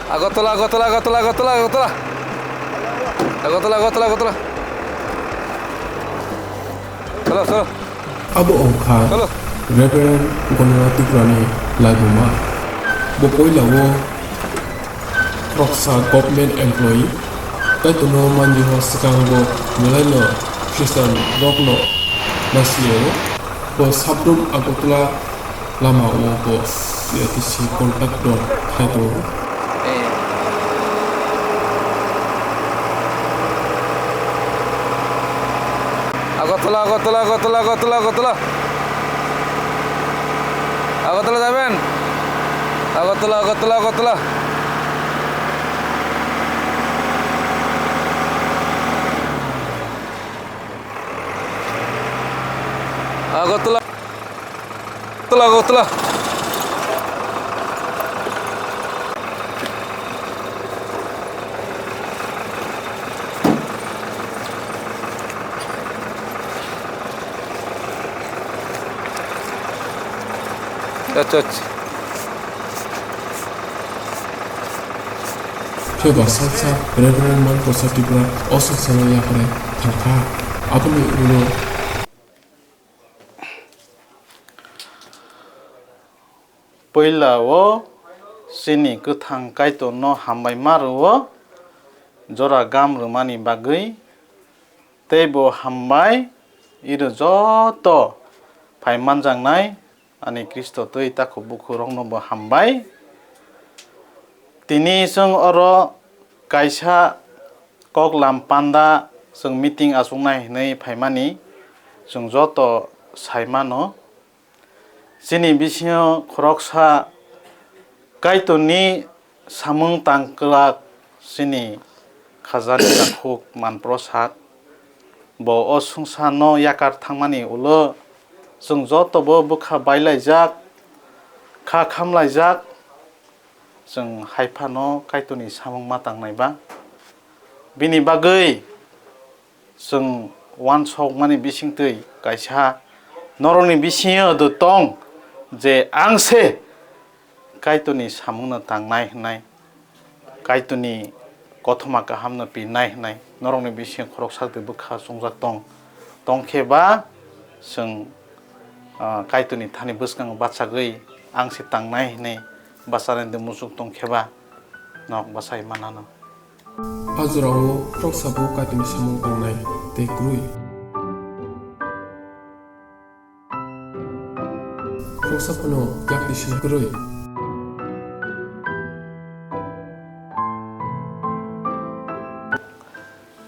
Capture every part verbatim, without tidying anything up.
Agartala, Agartala, Agartala, Agartala, Agartala. Agartala, Agartala, Agartala. Chalo, chalo. Abo wngkha Chalo. Reverend Gonora Tripurani laibuma. Bo poila o khoroksa government employee. Kaitorno manliho swkang bo belaino Christian rokno nasiyo. Bo Sabrum Agartala lama o bo C I T C contractor khai tongo. Agartala, Agartala, Agartala, Agartala, Agartala. Agartala jaben. Agartala, Agartala, Agartala. Agartala. Agartala, Agartala. Acha, acha. Phiya ba salsa Reverend Manprasad Tripura o salsano yaphare thangkha. Aboni ulo Puila o chini kwthang Kaitorno hambai ma rw-o, jora gam rwmani bagwi, tei bo hambai iro joto phai manjaknai ani Khristo twi takhuk bukhuk rokno bo hambai. Tini chwng oro kaisa koklam panda chwng meeting achuknai hwnwi phaimani chwng joto sai mano. Chini bisingo khoroksa Kaitorni samung tangkwlak chini khajani takhuk Manprasad. Bo o swngcharno yakar thangmani ulo chwng jotobo bwkha bailaijak, kha khamlaijak. Chwng hai phano Kaitorni samung ma tangnai ba? Bini bagwi chwng uansukmani bisingtwi kaisa norokni bisingo do tong je ang se Kaitorni samungno tangnai hwnwi, Kaitorni kothoma kahamno pirnai hwnwi norokni bisingo khoroksa twi bwkha chongjak tong. Tong khe ba chwng, ah, Kaitorni thani bwskango bachagwi ang se tangnai hwnwi bacharani muchuk tong khe ba norok bachai manano. A jorao khoroksa bo Kaitorni samung tangnai tei kwrwi. Khoroksa phano yakni sina kwrwi.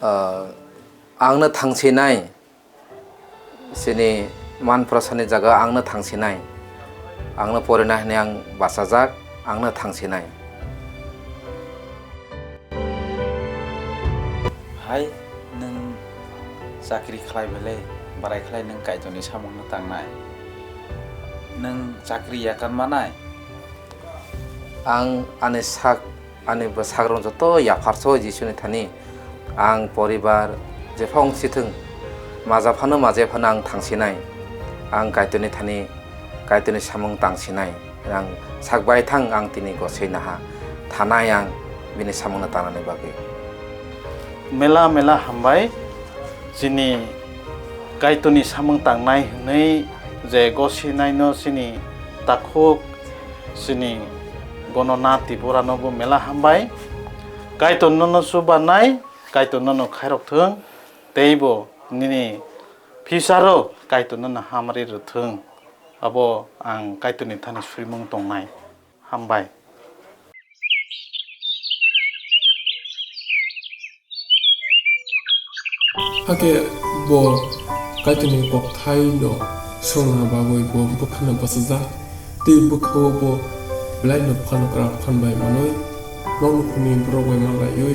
Ah, ang no thangsinai. Chini Manprasani jaga ang no thangsinai, ang no porina hwnwi ang bachajak, ang no thangsinai. Hai, nwng chakri khlai belai, barai khlai nwng Kaitorni samungno tangnai. Nwng chakri yakar manai? Ang ani sak Ani bwsakrok joto yapharso Jisuni thani. Ang poribar jephang sithwng, maja phano majaya phano ang thangsinai. Ang Kaitorni thani, Kaitorni samung tangsinai. Ang sak baithang ang tini gosei naha thanai ang bini samungno tangnani bagwi. Mela mela hambai. Chini Kaitorni samung tangnai hwnwi je gosinaino chini takhuk chini Gonona Tripurano bo mela hambai. Kaitor nono chubanai, Kaitor nono khairok thung, tei bo nini future-o Kaitor nono hamari rw thung. Abo ang Kaitorni thani surimung tongnai. Hambai. Hakhe bo Kaitorni kokthaino srwngna bagwi bo bwkhano bachajak, tei bwkhao bo belaino phan kwrak phan bai manwi, nokni khuni borok bai malaiwi,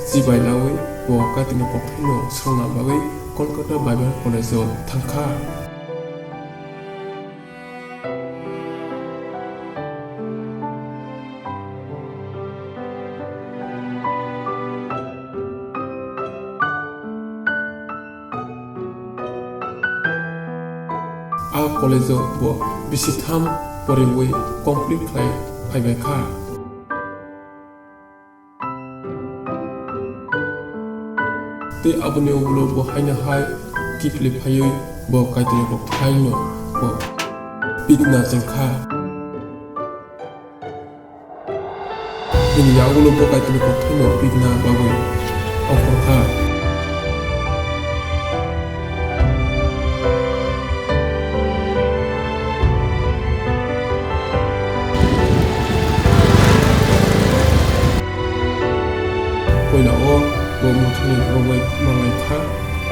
chibai laui bo Kaitorni kokthaino srwngna bagwi Kolkata Bible College-o thangkha. A college-o bo bisitham poriwi complete khlai phaibai kha. Tei aboni ulo bo haino hai kiphilwi phaiwi bo Kaitorni kokthaino bo pitna chengkha. Bini yagulo bo Kaitorni kokthaino pitna bagwi ongkhorkha. Puila o bo mwthangni borok bai manlai kha,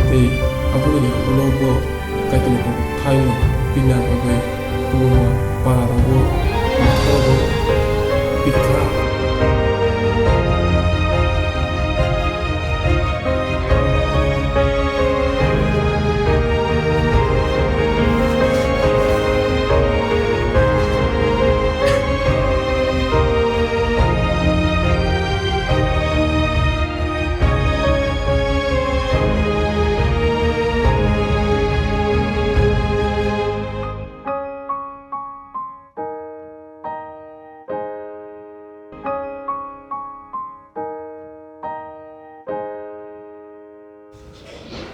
tei aboni yagulo bo Kaitorni kokthaino pitna bagwi kwbangma pararogo, motharogo pit kha.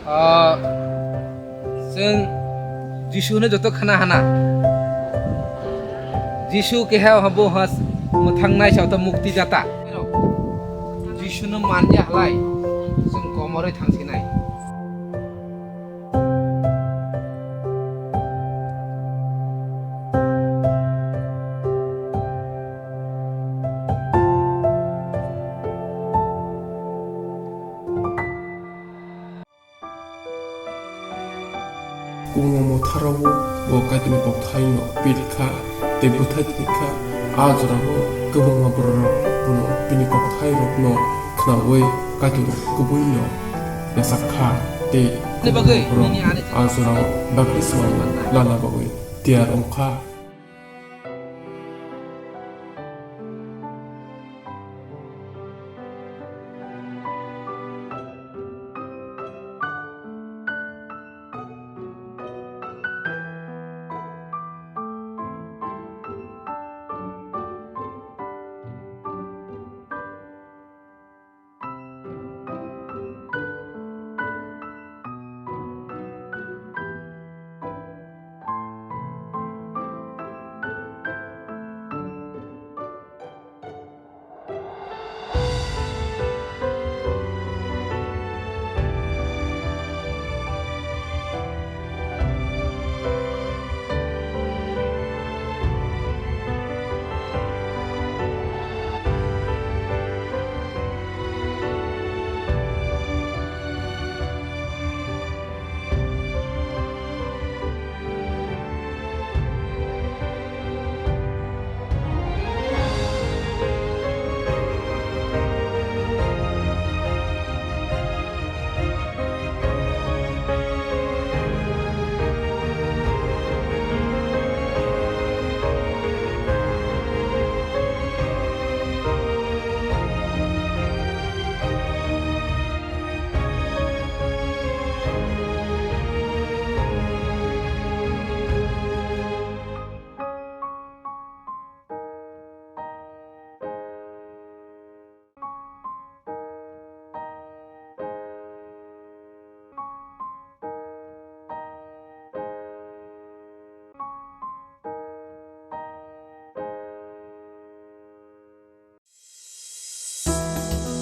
Ah, chwng Jisu hwnwi joto khna hana. Jisu keha habo has mwthangnai sa ta mukti data. Jisu no manya halai chwng komoroi thangsinai. Kwbangma motharogo bo Kaitorni kokthaino pit kha tei bwthai twi kha. A jorao kwbangma bororok bono bini kokthairokno khnaui Kaitor kubuino yachak kha tei kwbangma borok a jorao baptisma lana bagwi tiyar wng kha.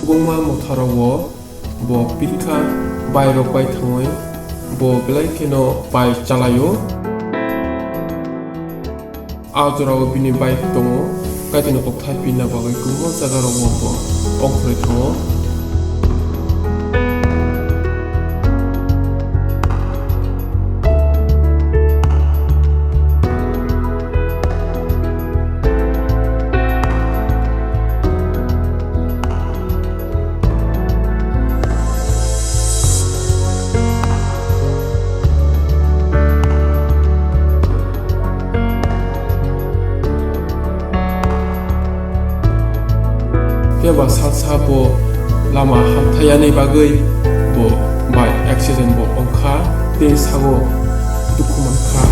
Kwbangma motharogo bo pirkha bairok bai thangwi bo belai kheno bai chalaio. A jorao bini bike tongo, Kaitorni kokthai pinna bagwi kwbangma jagarogo bo ongkhorwi thango. Phiya ba salsa bo lama hamthayani bagwi bo bai accident bo ongkha tei sago dukhu mankha.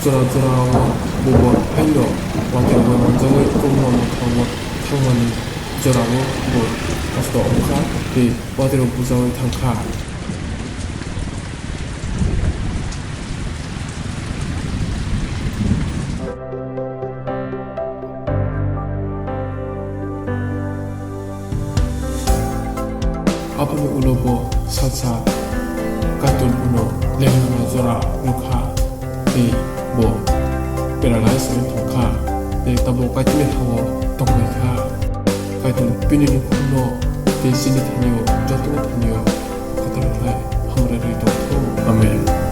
Jora jorao bo bo haino watirok bai manjagwi Kumla mwthangwi thangmani jorao bo kosto wngkha tei watirok bujaui thangkha. Aboni ulo bo salsa Kaitor bono lenglama jora nukha tei bo paralyze wngwi thangkha tei tabuk Kaitorni hango tongbaikha. Kaitor bini nukhungno tei chini thani-o jotoni thani-o kwtal khlai hamrwi rwi tongthung. Amen.